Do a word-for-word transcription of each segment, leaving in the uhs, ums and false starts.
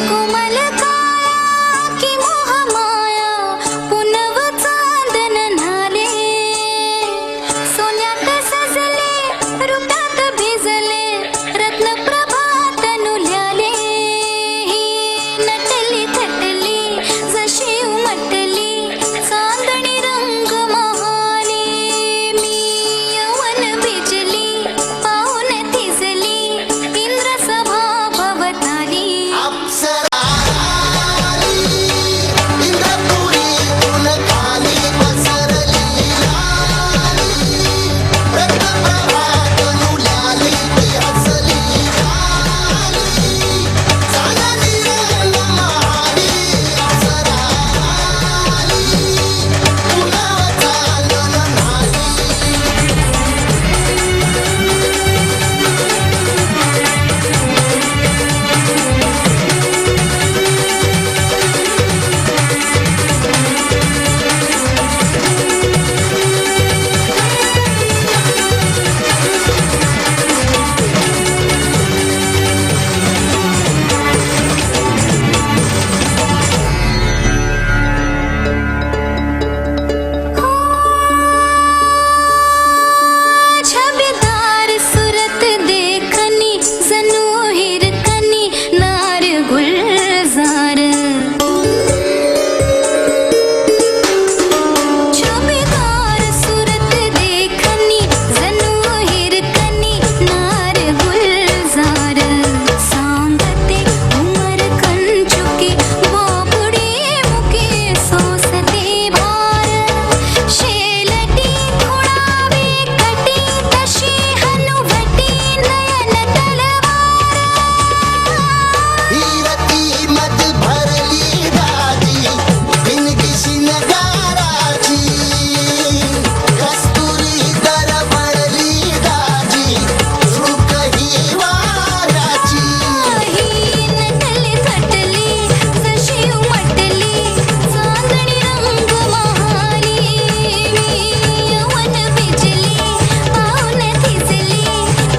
कोमल काया की मोह माया, पुनव चांदन न्हाले। सोन्यात सजले, रुप्यात भिजले, रत्न प्रभा तनु ल्याले. ही नटली थटली, जशी उमटली, चांदणी रंग महाली. मी यवन भिजली, पाऊन थिजली, इंद्र सभा भवताली. अप्सरा आली, इंद्रपुरीतून खाली पसरली आली. रत्नप्रभा तनु ल्याली ती हसली आली. चांदणी रंग महाली अप्सरा आली. पुनव चांदन न्हाली. छविदार सूरत देखनी, जनु हिरकनी, नार गुलजार. छविदार सूरत देखनी, जनु हिरकनी, नार गुलजार. सांगते उमर कंचुकी, बाबुड़ी मुके सोसते भार. शेलटी खुड़ावे कटी, तशी हनुवटी नयन तलवार. हीरती मत भरली दादी, बिन किसी नगाराची. कस्तूरी दरबड़ली दादी, सुख ही वाराची. ही नटली खटली, जशी उमटली, चांदणी रंग महाली. यवन बिजली, पाऊन थिजली,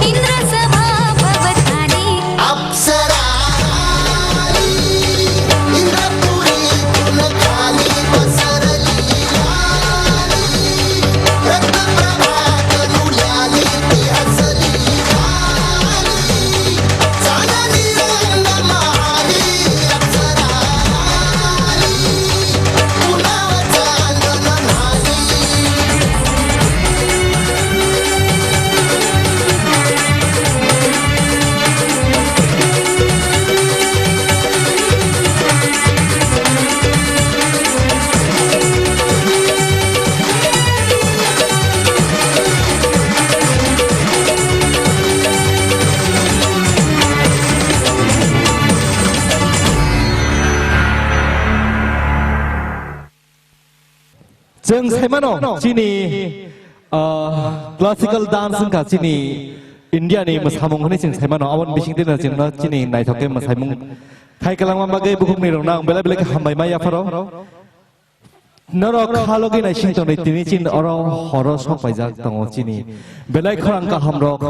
इंद्र सभा भवताली. अप्सरा आली, इंद्रपुरीतून खाली पसरली आली. रत्नप्रभा तनु ल्याली ती हसली आली. चांदणी रंग महाली अप्सरा आली. पुनव चांदन न्हाली. Chwng saimano chini, ah, classical dance wngkha chini India ni mwsamung hwnwi chwng saimano, aboni bisingtwi no chwngno chini naithok khe mwsaimung khai kwlangma bagwi bukhukni rokno ang belai belai khe hambai ma yapharo. Norok kha logi naising tongdi, tini chini oro horo sok paijak tongo chini belai khorang kaham rok,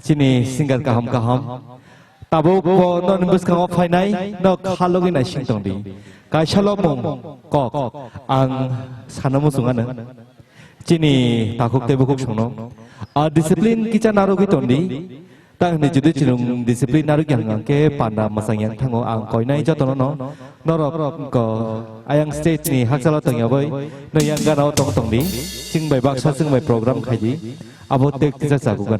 chini singer kaham kaham. Tabuk bo noni bwskango phainai, nok halogwi naising tongdi. Kaisa lomung kok ang sana muchung ano. Chini takhuk tei bukhuk songno. A discipline kicha narwgwi tongdi. Tang hwnwi jodi chwng discipline narwkya hwnkhe panda mwchang yang thango ang koinai jotono no. Norok ko ayang stage ni hakchalo tongya bai no yang gana o tong tongdi. Chwng bai baksa chwng bai program khaidi. Abo tek tisa chakugan.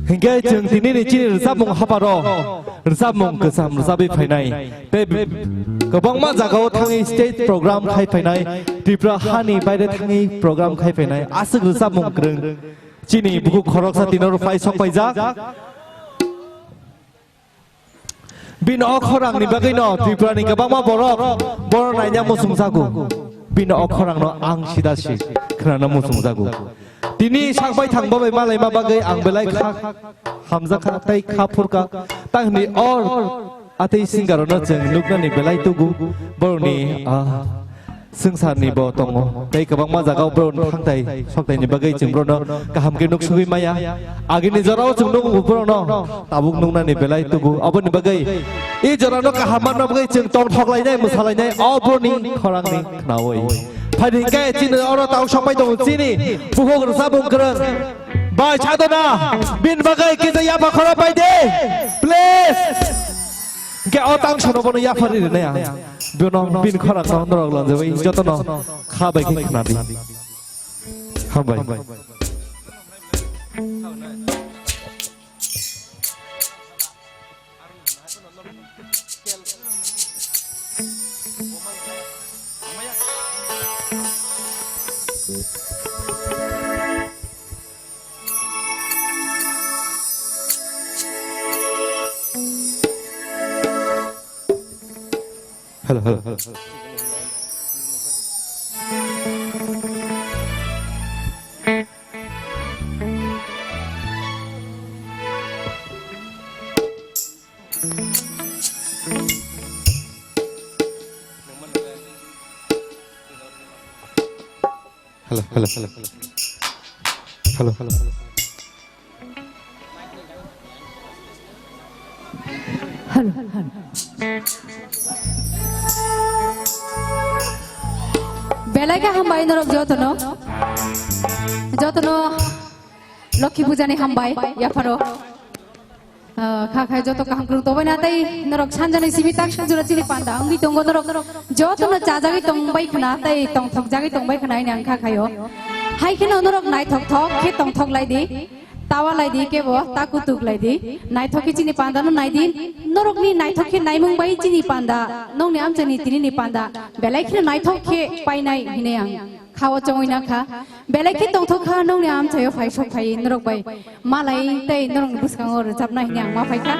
Hinkhe chwng tini ni chini rwchapmung haparo rwchapmung kwcham rwchapwi phainai tei kwbangma jagao thangwi stage program khai phainai, Tripura hani baire thangwi program khai phainai, aswk rwchapmung kwrwng chini bukhuk khoroksa tino rw phai sok paijak. Bini o khorangni bagwino Tripurani kwbangma borok bono naina muchungjago. Bini o khorangno ang sida si khwnana muchungjago. Tini sak bai thangba bai malaima bagwi ang belai kha hamjakha tei kha phurkha. Tang hwnwi or atei singer-no chwng nuknani belai tugu. Borokni, ah, swngcharni bo tongo. Tei kwbangma jagao borokni thangthai soktaini bagwi chwng borokno kaham khe nuksugwi maya. Agini jorao chwng nukgo borokno tabuk nuknani belai tugu. Aboni bagwi i jorano kaham manna bagwi chwng tongthok lainai, mwsa lainai, o borokni khorangni khnaui. Phaidi hwnkhe chini oro tau sokpai tongo chini bukhuk rwchapmung kwrwng. Bai, chadona, bini bagwi kisa yapha khorang pai di, please. Hwnkhe o tang sono bono yapha ri rwnai ang. Bono bini khorang no norok lanjagwi jotono kha bai khe khna di. Hambai. Hello, hello, hello. Hello, hello, hello. Hello, hello, hello. Hello, hello. Belai khe hambai norok jotono. Jotono Lokhi Puja ni hambai yapharo. Ah, kha khai joto kaham kwrwng tongbaina tei norok sanjani simi tak sanjura chini panda wngwi tongo norok jotono chajagwi tongbai khna tei tongthokjagwi tongbai khna hwnwi ang kha khaio. Hai kheno norok naithok thok khe tongthok lai di, tawa lai di kebo ta kutuk lai di, naithok khe chini panda no nai di, norokni naithok khe naimung bai chini panda, nokni amchaini tini ni panda belai kheno naithok khe painai hwnwi ang. Khao chongwi na kha. Belai khe tongthok kha nokni amchaio phai sok phai norok bai malai tei norokni bwskango rwchapna hwnwi ang ma phai kha.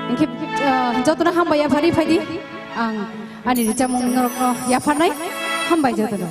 Hinkhe, ah, jotono hambai yapharwi phai di. Ang ani rwchapmung norokno yapharnai. Hambai jotono.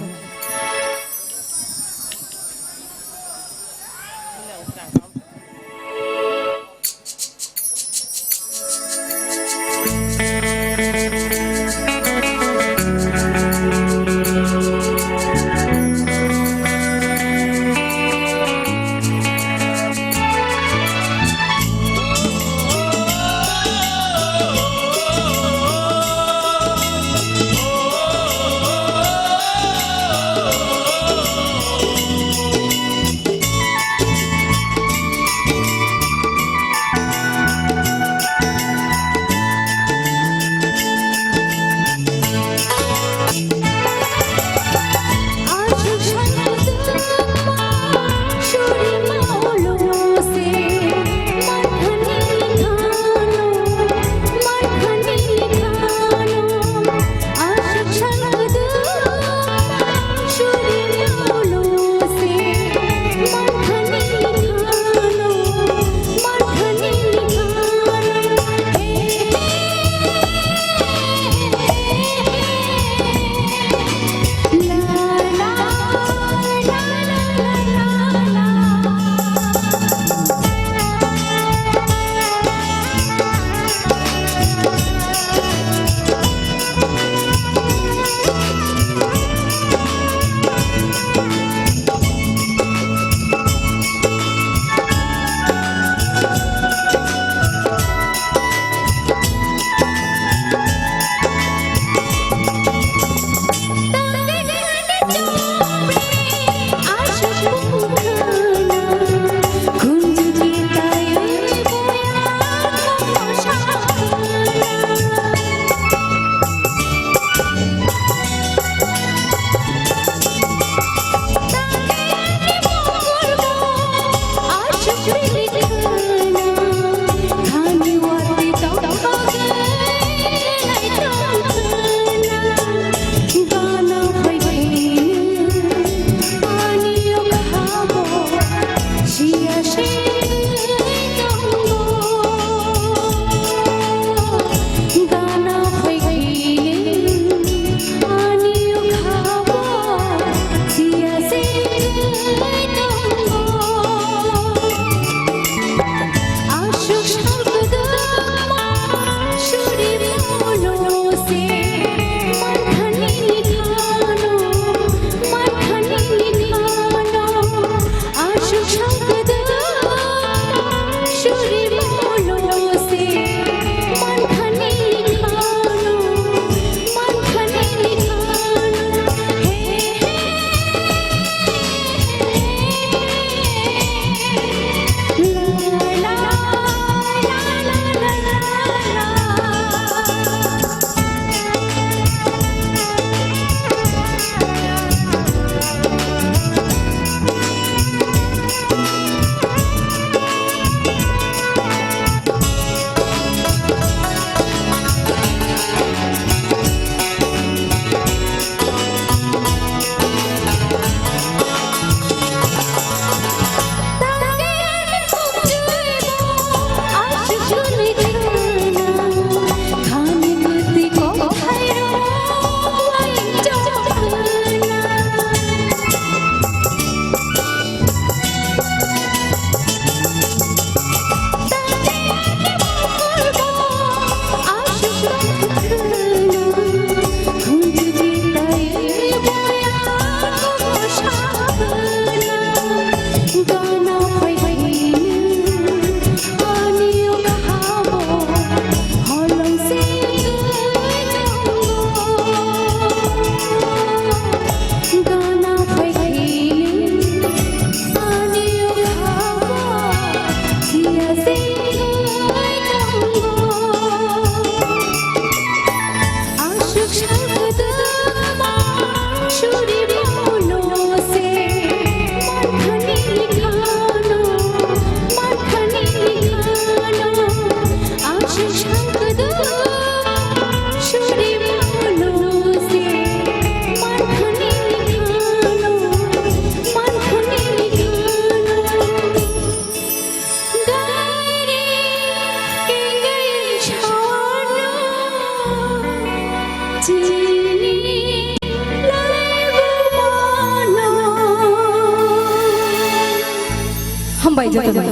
Bai joto bai.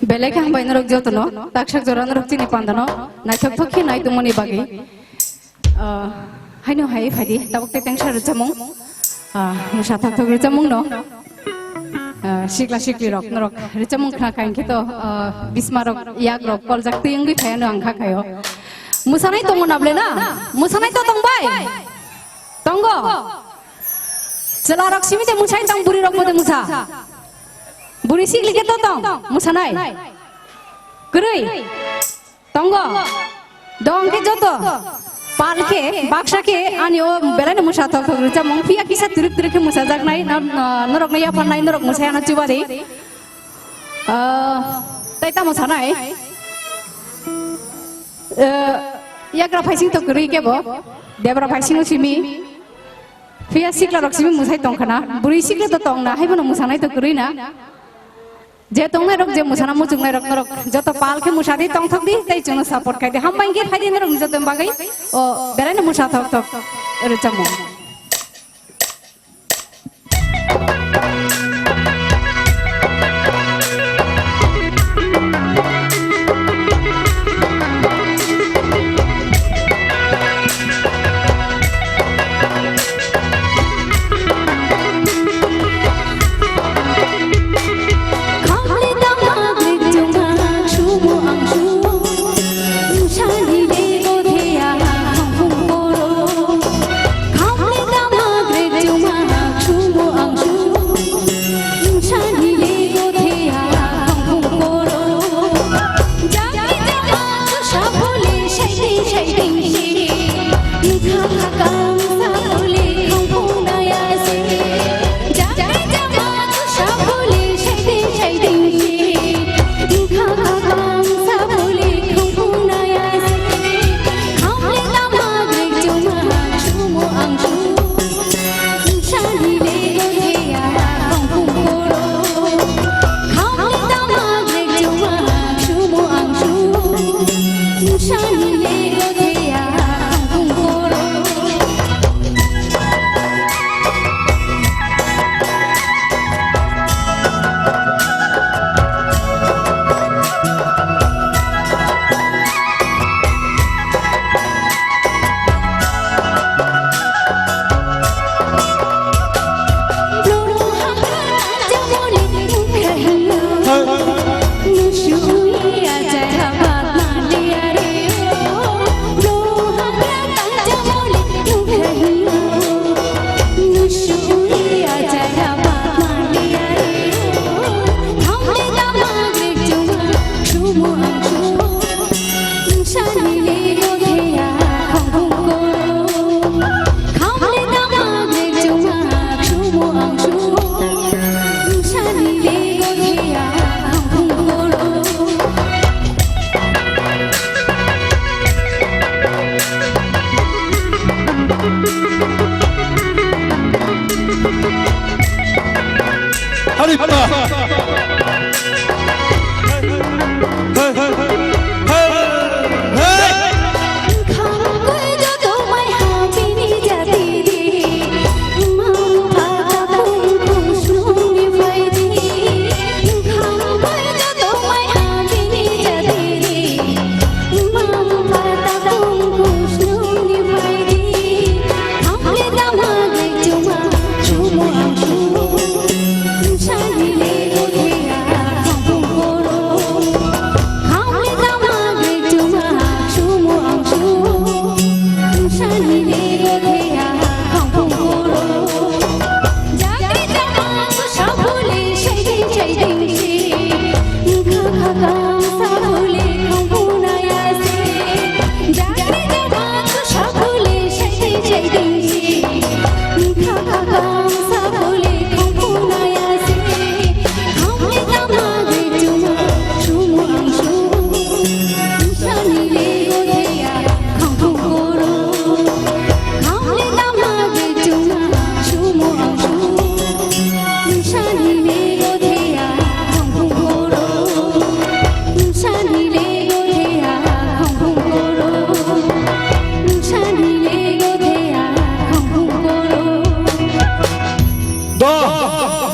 Belai khe hambai norok jotono, taksa jora norok chini pandano naithok thok khe nai tongmani bagwi. Ah, haino hai phaidi, tabuk tei tengsa rwchapmung. Ah, mwsa thok thok rwchapmung no. Ah, sikla sikli rok, norok rwchapmung khna kha hinkhe to, ah, bisma rok, yak rok, koljak twi wngwi phaiya no ang kha khaio. Mwsanai tongo na ble na? Mwsanai to tong bai? Tongo? Chwla rok simi de mwsai tong, bwrwi rok bo de mwsa. Bwrwi sikli khe to tong, mwsanai. Kwrwi. Tongo. Dong khe joto. Pal khe, baksa khe, ani o belai no mwsa thok thok rwchapmung. Phiya kisa twrwk twrwk khe mwsajaknai, no, no, norok no yapharnai, norok mwsai ano chubari. Ah, tei tamo sanai? Ah, yagra phaising to kwrwi kebo. Debra phaising o simi. Phiya sikla rok simi mwsai tong khana. Bwrwi sikla to tong na, haibo no mwsanai to kwrwi na. Je tongnai rok, je mwsana muchungnai rok, norok joto pal khe mwsa di, tongthok di, tei chwngno support khai di. Hambai khe phai di norok joto bagwi. O, belai no mwsa thok thok rwchapmung.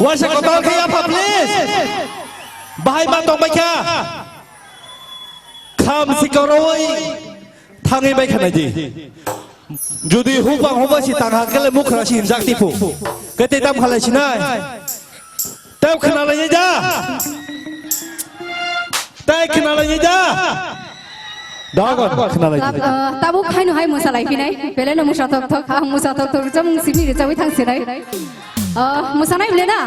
Waisa kotor khe yapha, please. Bahai ma tongbai kha. Kham si korowi thangwi bai kha nai di. Jodi hubang huba si tang hakhe le mukhra si hinjak tipu. Kete tam khalai sinai. Tei khna lai da. Tei khna lai da. Dogon khna lai. Tab-, eh, tabuk haino hai musa lai phinai. Beleno musa thok thok, ang musa thok thok rijam simi rijawi thang sinai. Eh, musanai bole na?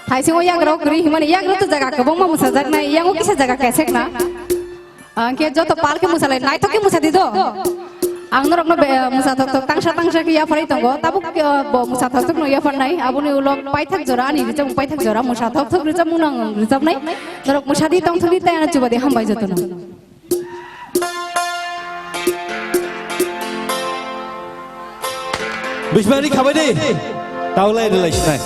Thaisingo yagrok ri himani yagrok to jaga kwbangma musajaknai, yango kisa jaga kesek na. Angke joto pal ke musalai, naithok ke musa di do. Ang norok no be, musa thok thok tangsa tangsa ke yapharai tongo. Tabuk ke, bo musa thok thok no yapharnai. Aboni ulo paithak jora ani rijam paithak jora musa thok thok rijam mung nang rijam nai. Norok musa di tong thok di tai ano chuba di hambai joto no. Bismari khabai di. Taulai relai sinai.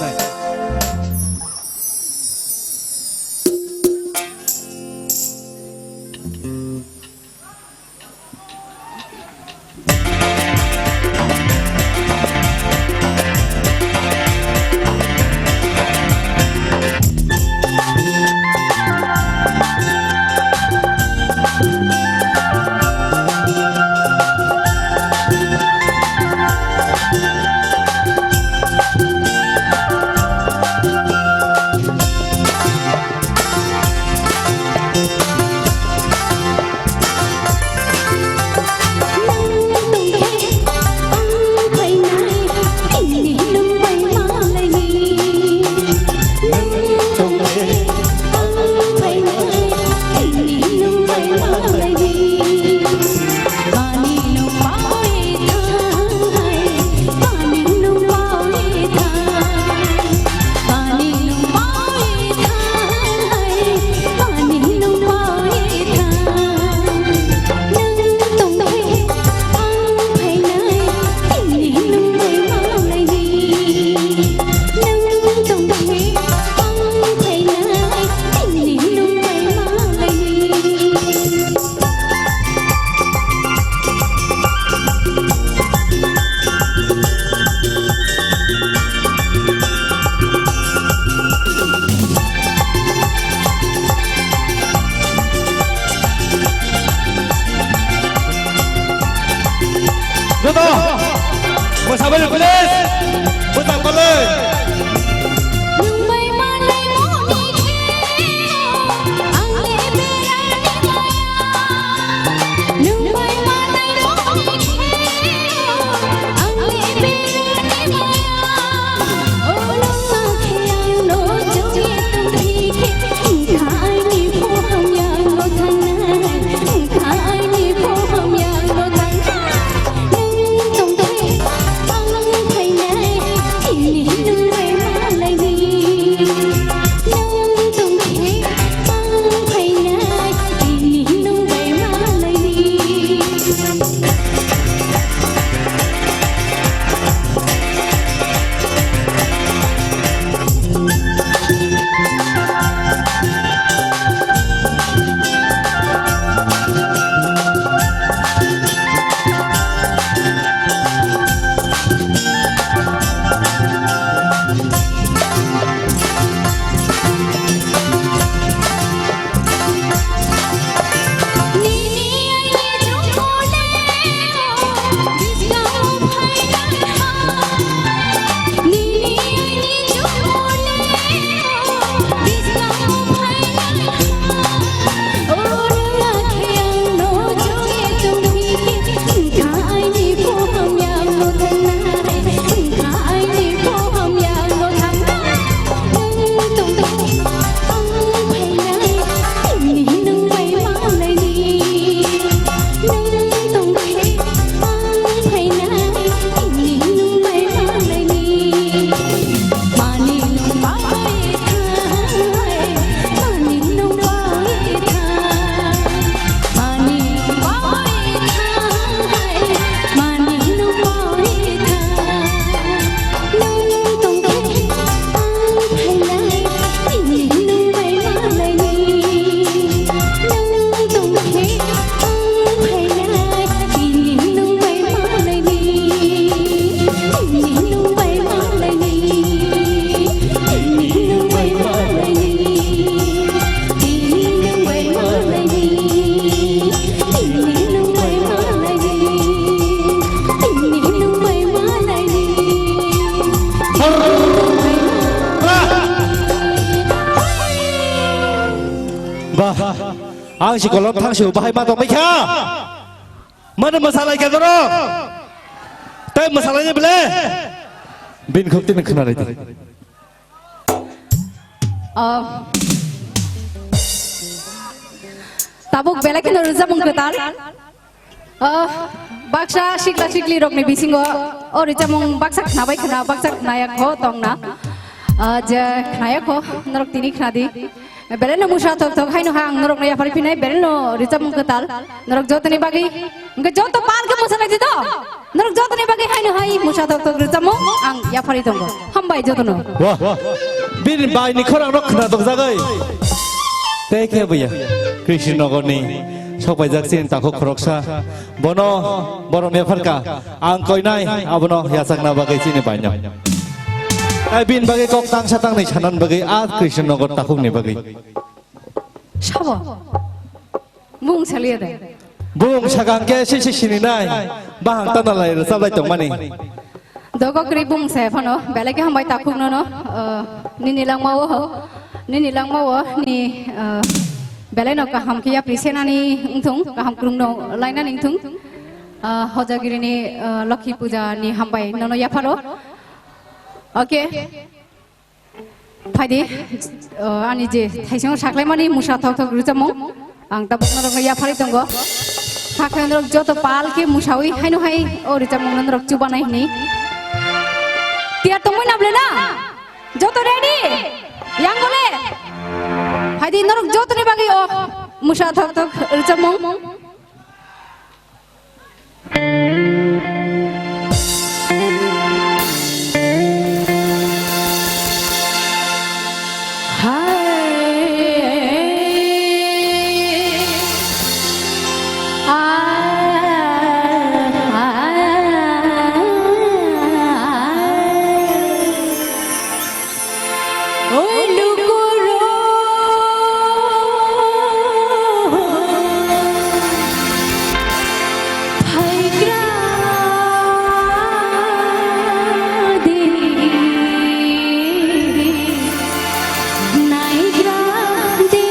Ang si kolom thang si bahai ma tongbai kha. Mano mwsalai kha norok. Tai mwsalai ni bele. Bin khok tini khna rai di. Oh. Tabuk belai kheno rwchapmung kwtal. Oh, baksa sikla sikli rokni bisingo o rwchapmung baksa khnabai khna, baksa khnaya kho tongna. Ah, je khnaya kho, norok tini khnadi. Beleno musa thok thok haino ha ang norokno yapharwi phinai, beleno rwchapmung kwtal. Norok jotoni bagwi, hwnkhe joto palke mwsalai di do. Norok jotoni bagwi haino hai musa thok thok rwchapmung ang yapharwi tongo. Hambai jotono. Wah, wah. Bini baini khorang rok khna tokjagwi. Tei khe buya. Krishnogorni sokpaijak sin takhuk khoroksa. Bono borom yapharka. Ang koinai abono yachakna bagwi chini baino. Ai bin bagwi kok tangsa tangnwi sanan bagwi a Krishnogor takhukni bagwi. Sabo. Mung saliya de. Bung sakang ke sisi sini nai. Bahang tana lai rwchap lai tongmani. Dogo kri bung se phano belai ke hambai takhuk nono, uh, nini langma o, nini langma o ni, uh, belai no kaham kiya prisenani ungthung, kaham krung no lainani ungthung. Uh, Hojagirini, uh, Lokhi Puja ni hambai nono yapharo. Okay. Phaidi, uh, ani je thaisingo saklaimani musa thok thok rwchapmung. Ang tabuk norokno yapharwi tongo. Sakhe norok joto pal khe musawi haino hai o rwchapmung norok chubanai hwnwi. Tiyar tongmani na bwle na? Joto ready? Yang bole? Phaidi norok jotoni bagwi o musa thok thok rwchapmung. Oi lukuro phaigra de, naigra de.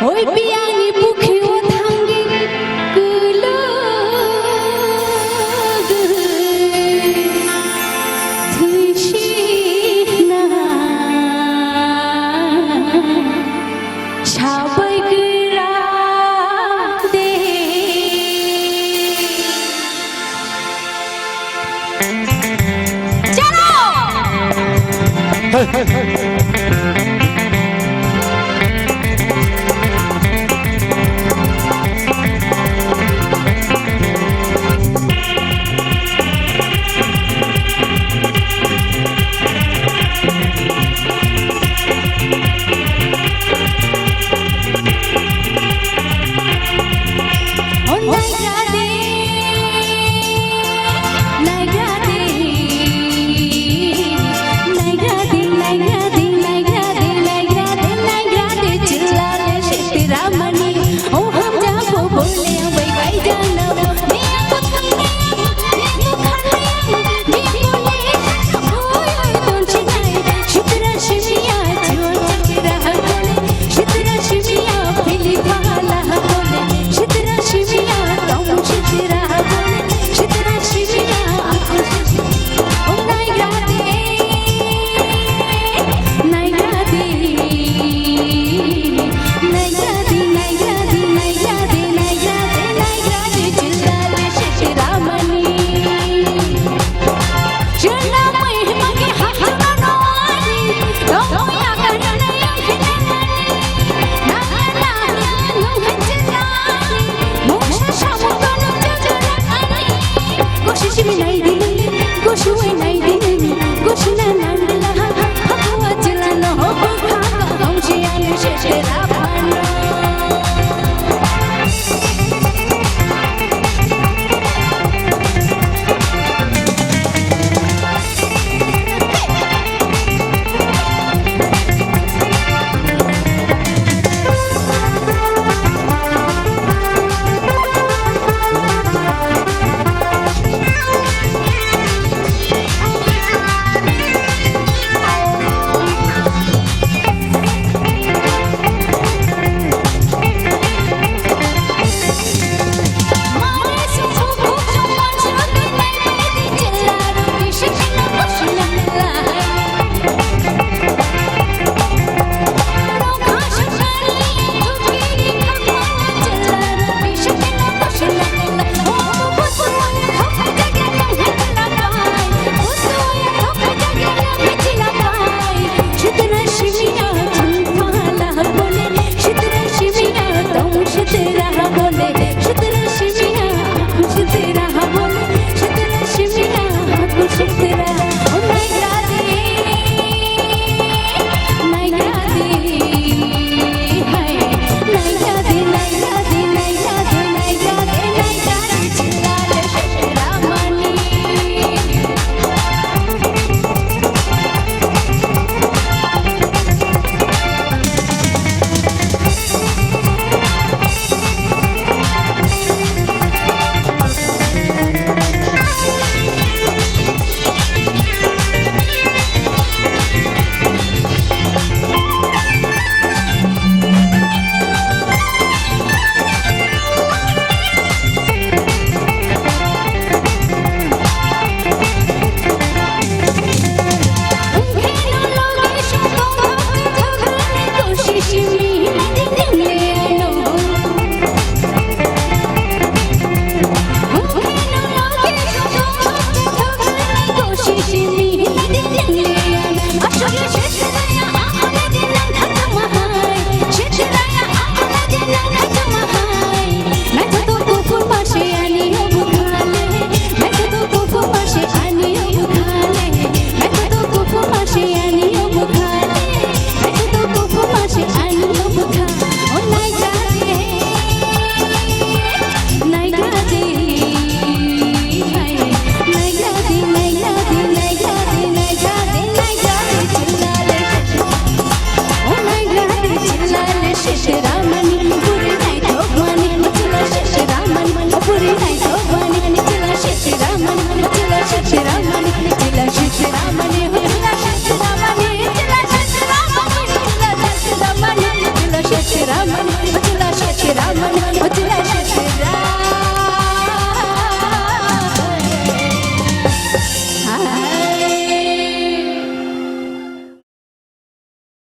Oi piyani pukhi o thangwi kwlwgwi thisina sabai kwrak de. Chalo!